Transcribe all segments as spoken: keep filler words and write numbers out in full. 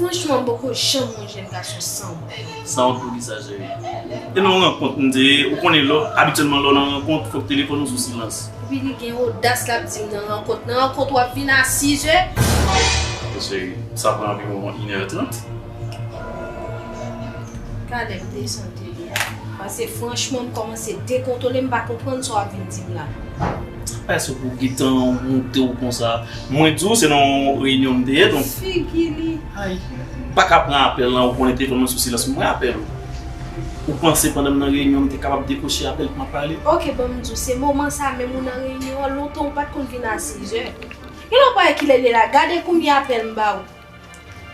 Franchman, m poko janm wè yon jèn gason sanwont. Sanwont pou kisa, cheri? E nan yon rankont m te ye, ou konnen lè, abityèlman lè w nan rankont, fòk telefòn ou sou silans. Epi li gen odas l ap di m nan rankont. Nan rankont w ap vin a sizè? Cheri, sa pran anviwon inè trant. Gade m desann. Paske franchman, m kòmanse dekontwole, m pa konprann sa w ap vin di m la. Èske pou gentan monte w konsa? Mwen di w, se nan yon reyinyon m te ye, donk. Figi li. Ay, m pa ka pran apèl lan, ou konnen telefòn mwen sou silans, mwen apèl ou. Ou panse pandan m nan reyinyon, m te kapab dekwoche apèl pou m ap pale? Oke, ban m di w, se moman sa menm ou nan reyinyon an, lontan ou pa t konn vin a sizè. Kilè w parèt, kilè l ye la? Gade konbyen apèl m ba ou.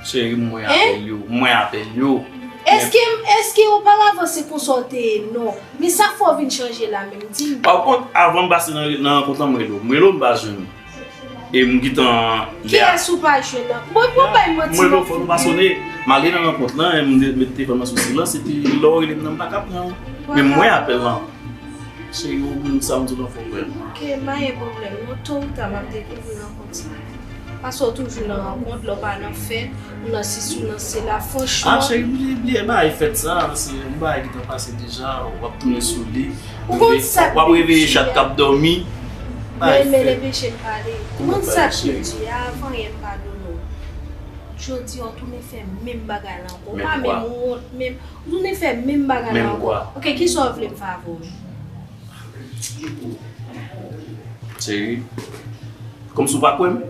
Cheri, m wè apèl yo. M wè apèl yo. Èske, èske oparavan se konsa w te ye? Non. Men sa k fè w vin chanje la menm? Di m. Pa kont, avan m pase nan, nan rankont lan, m rele w. M rele w, m pa jwenn ou. E m gentan. Kiyès ou pa jwenn nan? Mwen, mwen bay manti. M rele w, fòn ou pa sonnen. M ale nan rankont lan, e m de- met telefòn nan sou silans, epi lè w rele m nan, m pa ka pran w. Men m wè apèl lan. Cheri, ou menm sa m di w lan fò w kwè m. Oke, pa gen pwoblèm non, to ou ta m ap dekouvri rankont sa. Paske w toujou nan rankont, lè w pa nan fèt, ou nan sesi, ou nan sela, franchman. Ah, cheri, bliye, bliye bagay fèt sa, se yon bagay ki te pase deja, w ap tounen sou li. Ou konn sa k pi di a. W ap reveye chat k ap dòmi. Men, men, anpèche m pale. Ou konn sa k pi di a, avan yè m padone w. Jodi a, w tounen fè menm bagay la ankò. Ou pa menm wont menm. Ou tounen fè menm bagay la ankò. Oke, kisa w vle m fè avè w? Cheri, kòmsi w pa kwè m?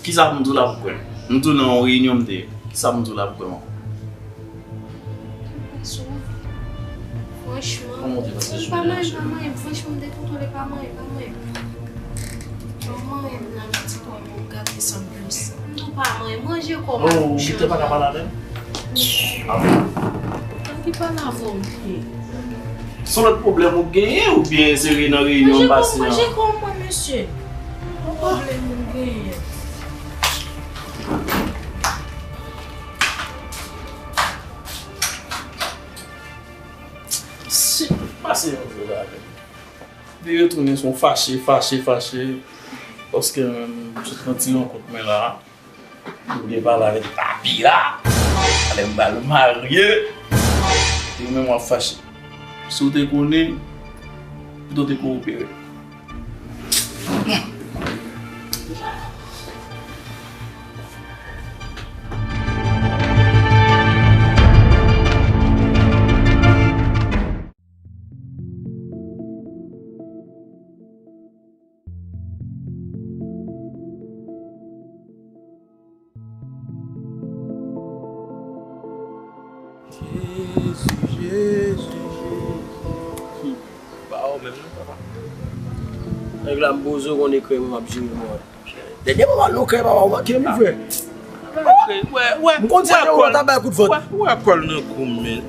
Kisa pou m di w la pou kwè m? M di w nan yon reyinyon m te ye. Kisa pou m di w la pou kwè m ankò? Franchman, pa manyen, pa manyen. Franchman, m dekontwole, pa manyen, pa manyen. Pa manyen, m nan ti kò m gate san plis. M di w pa manyen, manje kò m. Oh, ou gentan pa ka pale avè m? Tanki pale avè w byen. Se yon lòt pwoblèm ou genyen oubyen se nan reyinyon m pase an? Manje kò mwen, mesye. Yon pwoblèm ou genyen. Si, pase yon jou la avè m. Li retounen se yon fache, fache, fache. Paske m sot nan ti rankont mwen la. Ou vle pale avèk papi a, alè m pral marye, e ou menm w ap fache. Si w te konnen, pito w te kowopere. Jezi, Jezi, Jezi. Hmm. Ba ou menm non, papa. Nèg la m poze w konn ekrè mwen m ap jere mwen. Dènye moman nou krè papa ou manke m vre. M konn se ou ta bay kout vant. Wè, wè kòl nan kou m, men.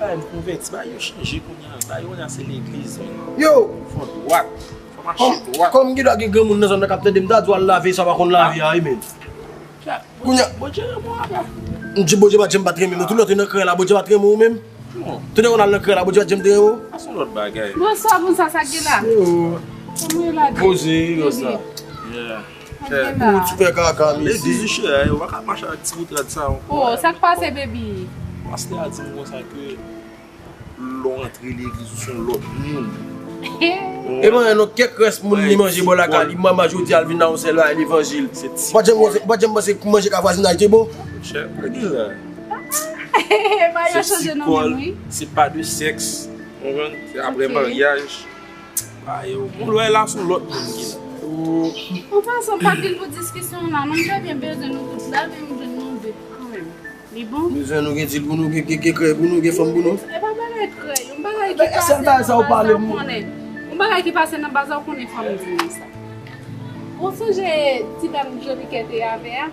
Bay m konvèti, bay yo chanje kounye a. Bay yo kounye a se legliz, men. Yo. Fò dwat. Fò mache dwat. Kòm gen dwa gen granmoun nan zòn nan k ap tande m, m ta di w al lave sa w pa konn lave a wi, men. Kounye a. Bondye renmen w apa. M di Bondye pa t janm pa t renmen m. Tou lè w te nan krè la, Bondye pa t renmen w menm. Non. Tou lè w al nan krè la, Bondye pa t janm te renmen w. A se yon lòt bagay. Bonswa, bonswa, sa k gen la? Yo. Kòman yo la? Poze, yo sa. Yeah. Pou ti fè kaka, mesye. Legliz chè a, yo pa ka mache ak ti bout rad sa ankò. Oh, sa k pase, baby? Pastè a di m konsa ke lè w antre legliz ou se yon lòt moun. E mwen non, kèk rès moun li manje bò lakay li, manman jodi a l vin nan yon sèl bagay levanjil. Ou pa t janm, ou pa t janm panse manje ka vwazinay te bon? Chè, kounye la. Bagay yo chanje nan menm wi. Se pa de sèks, ou konprann? Se apre maryaj. Ba yo. Moun wè la se yon lòt moun ki la. An pasan, pa pil pou diskisyon la non, m te byen bezwen nou tout la, men m jwenn nou de kanmenm. Li bon? Bezwen nou gen dil pou nou, gen, gen, gen krè pou nou, gen fanm pou nou. E pa bagay krè, yon bagay ki pase nan baz la ou konnen. Yon bagay ki pase nan baz la ou konnen fanm di nou sa. Ou sonje ti dam Jolikè te avè a?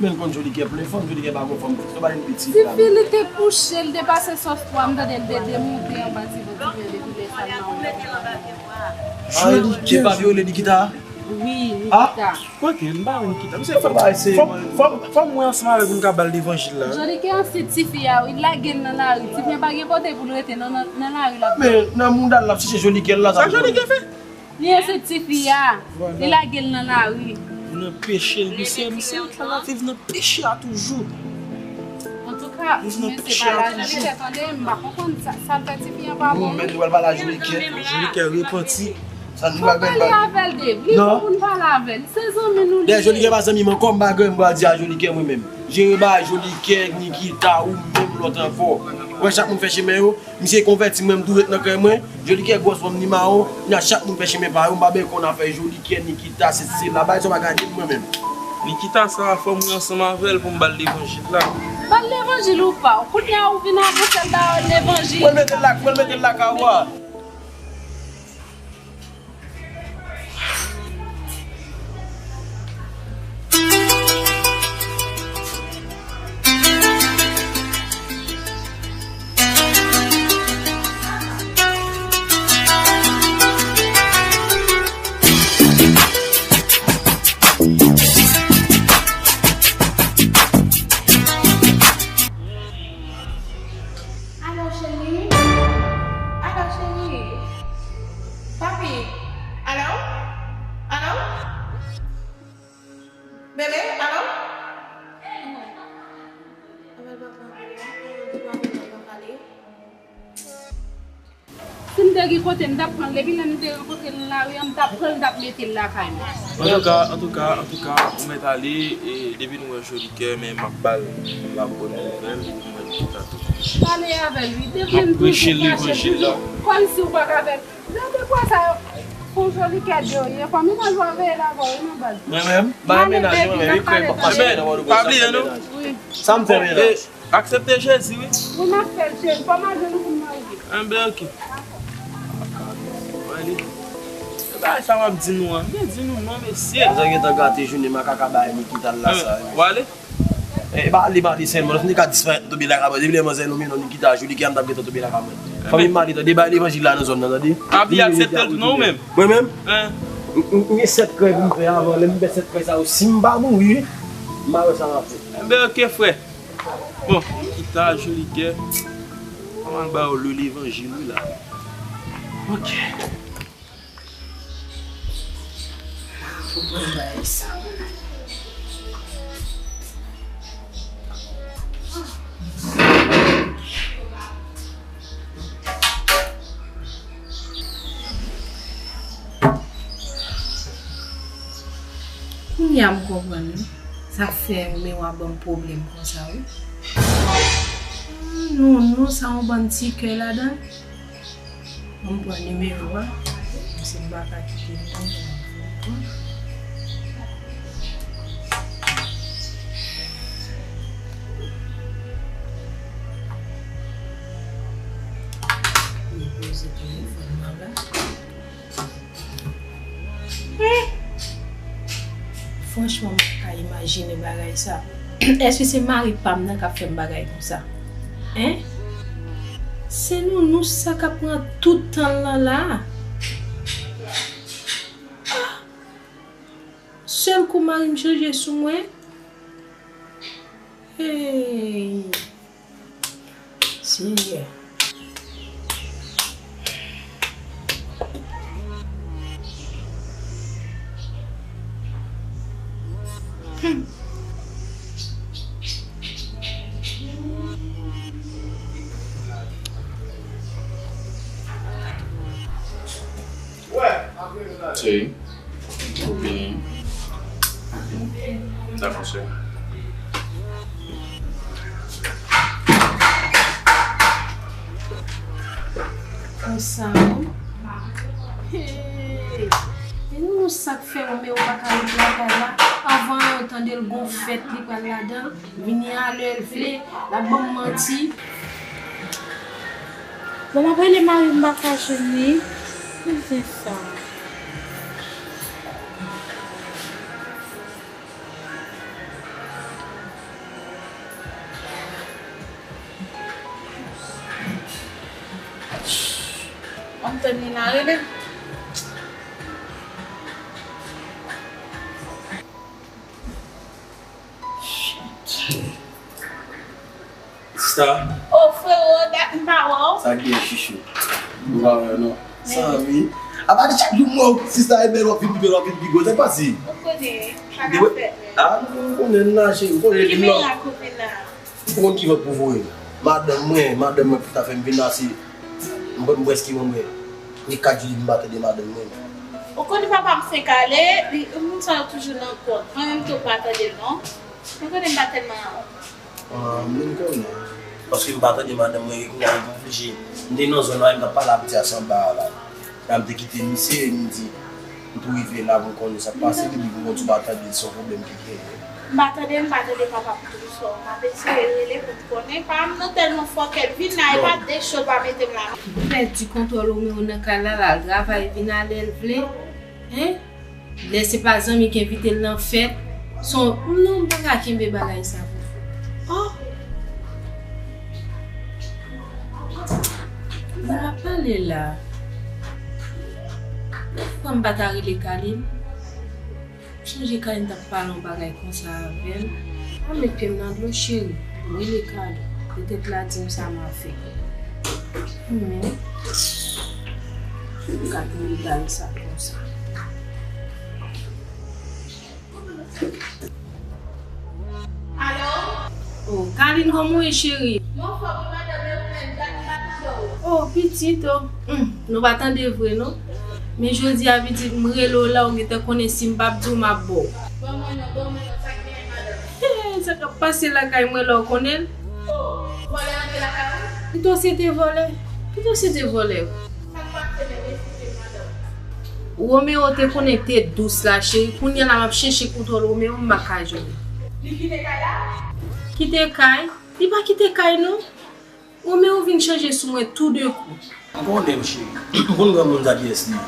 Men l konn Jolikè plen fanm, Jolikè pa gon fanm, yo ba li yon pitit. Tifi li te kouche, li te pase sòs pwa, m tande l te demonte anba ti vant li depi lè sa l nan wè. Jolikè pa vyole Nikita? Wi, Nikita. Ah, kote? M pa wè Nikita. Misye fò, fò, fò, fò m wè ansanm avè l pou m ka ba l levanjil la. Jolike ansent tifi a, wi, l lage l nan lari. Tifi a pa gen kote pou l rete nan, nan, nan lari la. Men nan mouda l, l ap chèche Jolike l la. Sa Jolike fè? Li ansent tifi a. Li lage l nan lari. Nan peche l, misye, misye ka viv nan peche a toujou. Antouka, mesye, pale a Jolike, tande, m pa konprann sa, sa l fè tifi an pa bon. Men li pral pale a Jolike. Jolike repanti. Sa nou pa pale avè l, Dave. Li bon pou n pale avè l. Se zanmi nou li ye. Dayè, Jolike pa zanmi m ankò, m pa gen anyen m pral di a Jolike mwen menm. Jere bagay Jolike, Nikita, ou menm lòt ankò. Wè chak moun fè chemen yo. Misye konvèti, mwen m tou ret nan kay mwen. Jolike gwòs, mwen m ni mawon. Kounya chak moun fè chemen pa yo, m pa bezwen konn afè Jolike, Nikita, sesi sela. Bagay sa yo pa ka ede m mwen menm. Nikita sa, fò m wè ansanm avè l pou m ba l levanjil la. Ba l levanjil ou pa w. Kounya ou vin avè sèl ba yo levanjil. Mwen mete l la, mwen mete l lakay ou a. Alo, cheri? Alo, cheri? Papi? Alo? Alo? Bebe? Alo? Apèl papa. Di papa pa pale. Si m te gen kote, m t ap pran l. Depi lè m te rankontre l nan lari a, m t ap pran l, m t ap mete l lakay mwen. Antouka, antouka, antouka, ou mèt ale, e depi nou wè Jolike, men m ap ba l labòn nouvèl, m wè Nikita tou. Pale avè l, wi. Depi m toujou fache, toujou kòmsi w pa ka fè. Gade bwa sa yo. Fon Jolike de yo ye. Kòm menaj ou a veye l avè w, wi, nan baz. Mwen menm, bay menaj mwen menm, wi, krèy, m ap mache nan wòdwòb. Pa bliye, non. Wi. Sa m fè menaj. Aksepte Jezi, wi. Wi, m ap fè l, cheri. Fò m al jwenn ou pou m marye. Enben, oke. Wale. E bagay sa w ap di nou an. Men di nou non, mesye. Sa gentan gate jounen makaka bay Nikita l la sa, wi. Wale. E ba li mande sèlman. Lòt m te ka disparèt tonbe lakay mwen. Depi lè manzè nonmen non Nikita Jolike a, m t ap gentan tonbe lakay mwen. Fanmi m mande, tande, bay levanjil la nan zòn nan, tande. Abi aksepte l tou non, ou menm. Mwen menm? M gen sèt krèy pou m fè avan. Lè m fè sèt krèy sa yo, si m pa mouri, m pa wè sa m ap fè. Enben, oke, frè. Bon, Nikita, Jolike, m al ba yo le levanjil, wi, la. Ok. Fò m pran bagay sa. Kounye a m konprann wi. Sa fè Romeo a ban m pwoblèm konsa wi. Ah, non, non, sa yon bann ti kè ladan l. Ban m pran nimewo a. Paske m pa ka kite l non. Li poze telefòn nan la. Hmm. Franchman, m pa ka imajine bagay sa. Èske se mari pa m nan k ap fè m bagay konsa? Hein? Se Nounou sa k ap pran tout tan l lan la. Ah! Sèl kou mari m chanje sou mwen. Hey! Senyè. Hmm. Cheri, ou byen? Sa fon sè. Konsa, wi. Hey! E nou sa k fè Romeo pa ka ret lakay la? Anvan yon tande l gon fèt, li pral ladan l. Vini a lè l vle, l ap ban m manti. Bon, m ap rele mari m, m pa ka jwenn li. Ki zen sa? Ban m tann li la rele. Sa? Oh, frewo, dat m pa wè w. Sa gen chouchou. M pa wè w non. Sa wi. Apa chak jou m wè w, sista e bèl, w ap vin pi bèl, w ap vin pi gwo. Sa k pase? Ou konnen, sa ka fèt menm. Ah, m konnen la, cheri, m konnen li non. Ki mirak ou vin la? M konn ki vant pou voye. Madanm mwen, madanm mwen pou ta fè m vin la, se m, m prèske mwen mwen. Li kat jou m pa tande madanm mwen. Ou konnen papa m fenk ale, li, moun sa yo toujou nan kont. Mwen menm tou m pa tande l non. Mwen konnen m pa tèlman. Ah, m vin konnen. Paske m pa tande madanm mwen, e kounye a m oblije. M te nan zòn la, m t ap pale ak ti a sanba a la. La m te kite misye, m di, m tou rive la pou m konnen sa k pase, depi pou konn sou pa tande l, se yon pwoblèm ki genyen. M pa tande, m pa tande papa m tou sò. M ap eseye rele pou m konnen. Pa m nan tèlman fò kè l vin la, e pa de cho l pa mete m la. M pèdi kontwòl Romeo nan kay la, l al travay, vin alè l vle. Hein? Lè se pa zanmi k envite l nan fèt, se yon, non, m pa ka kenbe bagay sa pou fou. Oh! Moun ap pale la. Poukwa m pa ta rele Kalin? M sonje Kalin t ap pale yon bagay konsa avè m. Pa met pye m nan dlo, cheri. Rele Kalin. Petèt l a di m sa m ap fè. Men, m ka kenbe bagay sa konsa. Alo? Oh, Kalin, kòman w ye, cheri? Mwen anfòm wi, madanm, e ou menm, dat m pa tande w. Oh, pitit, oh. Hmm, nou pa tande vre, non? Men jodi a, pitit, m rele w la, ou gentan konnen si m p ap di w, m ap bo w. Ban mwen non, ban mwen non, sa k genyen, madanm? Hey, sa k ap pase lakay mwen la, ou konnen l? Oh, vòlè antre lakay ou? Pito se te vòlè. Pito se te vòlè. Sa k pase menm, eksplike m, madanm? Romeo te konnen te dous la, cheri. Kounye a la, m ap chèche kontwòl Romeo, m pa ka jwenn li. Li kite kay la? Kite kay? Li pa kite kay, non. Romeo vin chanje sou mwen toudenkou. M konnen m, cheri. M konn granmoun sa kiyès li ye.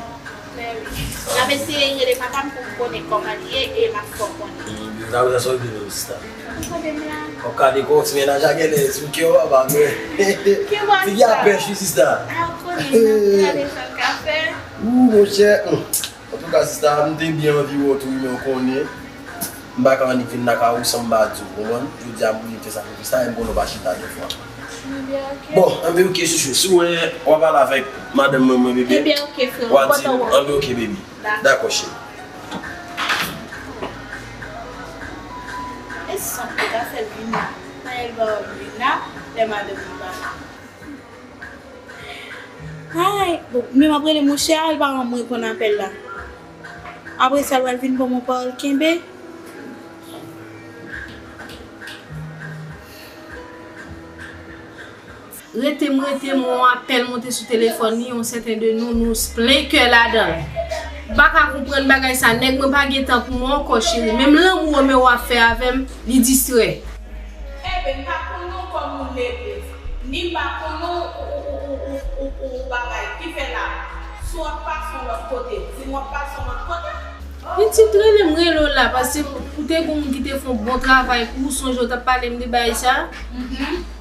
Mèwi. M ap eseye rele papa m pou m konnen kòman li ye e m ap fè w konnen. Hmm, sa vle sa w di menm, sista. Ou tande m la? W ap gade kò ti mennaj a genlè sou kè w, papa, men. Figi a pèch wi, sista. Ah, ou konnen, n ap gade sa n ka fè. Ou, monchè. Hmm. Antouka, sista, m te byen anvi wè w tou wi, men w konnen, m pa ka annik vin lakay ou san m pa di w, konprann? Jodi a, m oblije fè sakrifis la, e m konnen w pa chita de fwa. Ebyen, oke. Bon, anben, oke, chouchou. Si w wè, w a pale avèk madanm mwen, mwen, bebe. Ebyen, oke, frè, w a di l, anben, oke, baby. Dakò, cheri. E san pou ta fè l vin la. Nan el ba w vin la, lè madanm mwen pa la. Ay, bon, men m ap rele monchè a, l pa rann mwen konn apèl la. Apre sa, l pral vin ban mwen pawòl kenbe. Rete m, rete m, yon apèl monte sou telefòn li, yon sèten de nou, nou plen kè ladan l. M pa ka konprann bagay sa, nèg mwen pa gen tan pou mwen ankò, cheri. Menm lanmou w ap fè avè m, li distrè. Enben, m pa konnen w kòm moun legliz, ni m pa konnen w, ou, ou bagay. Ki fè la, si w ap pase yon lòt kote, di m w ap pase yon lòt kote. Pitit, rele m, rele w la, paske ou te gen yon moun ki te fè yon bon travay pou ou, sonje w t ap pale m de bagay sa. Mhm.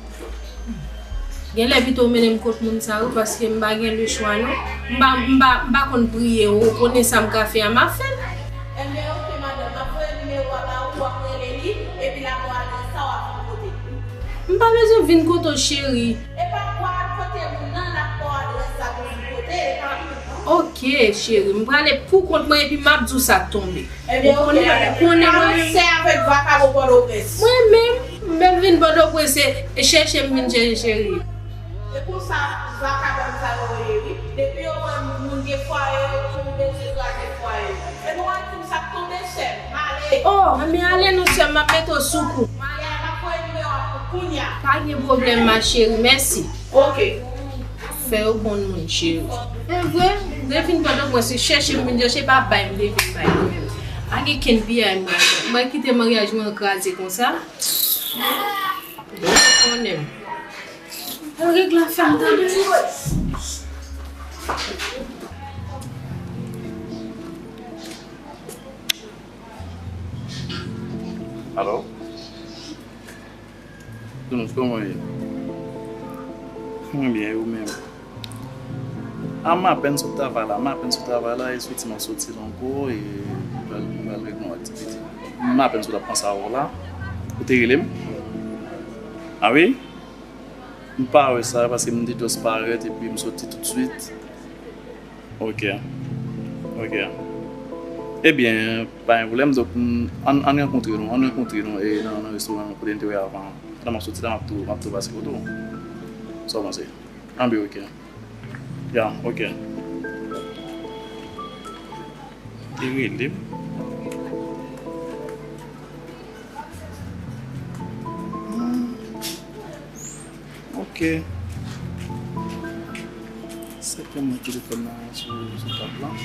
Genlè pito w mennen m kot moun sa yo, paske m pa gen lechwa non. M pa, m pa, m pa konn priye, ou konnen sa m ka fè a, m ap fè l. Enben, oke, madanm, m ap voye nimewo a ba ou, w ap rele li, epi l ap ba w adrès sa, w ap vin kote l. M pa bezwen vin kote w, cheri. E pa pou al kote moun nan, l ap ba w adrès sa pou vin kote, e pa pou non. Oke, cheri, m prale pou kont mwen, epi m ap di w sa k tonbe. Ebyen, oke, madanm. Ou konnen, ou konnen mwen menm. Avè vakabon Pòtoprens. Mwen menm, m menm vin Pòtoprens, e, e chèche m vin chèche cheri. E konsa, vakabon sa yo ye, wi. Depi yo wè moun gen fwaye, yo tou bezwen kraze fwaye. E nou wè tout sa k tonbe sè m, m ale. Oh, men ale non sè m, m ap mete w sou kou. M ale, m ap voye nimewo a pou kounye a. Pa gen pwoblèm, ma chérie, mèsi. Oke. Fè yo konn moun, cheri. E vre, m te vin Pòtoprens, se chèche m vin chèche, pa bay m te vin bay mwen menm. Pa gen kenn piyay mwen. Mwen kite maryaj mwen kraze konsa. Yo konnen m. Al regle afè m tande. Alo? Jones, kòman w ye? Mwen byen, e ou menm? A, m apèn sot travay la, m apèn sot travay la, e soti m ap soti la ankò, e m pral, m pral regle yon aktivite. M apèn sot ap panse a ou la. Ou te rele m? A wi? M pa wè sa, paske m te just parèt epi m soti toutswit. Ok. Ok. Ebyen, pa gen pwoblèm. Donk, m, ann, ann rankontre nou, ann rankontre nou e nan, nan restoran kote n te wè avan. Pandan m ap soti la, m ap tou, m ap tou pase kote w. Sa w panse? Ann, byen, ok. Ya, ok. Li rele m. Hmm. Ok. Sètènman telefòn nan sou, sou tab la.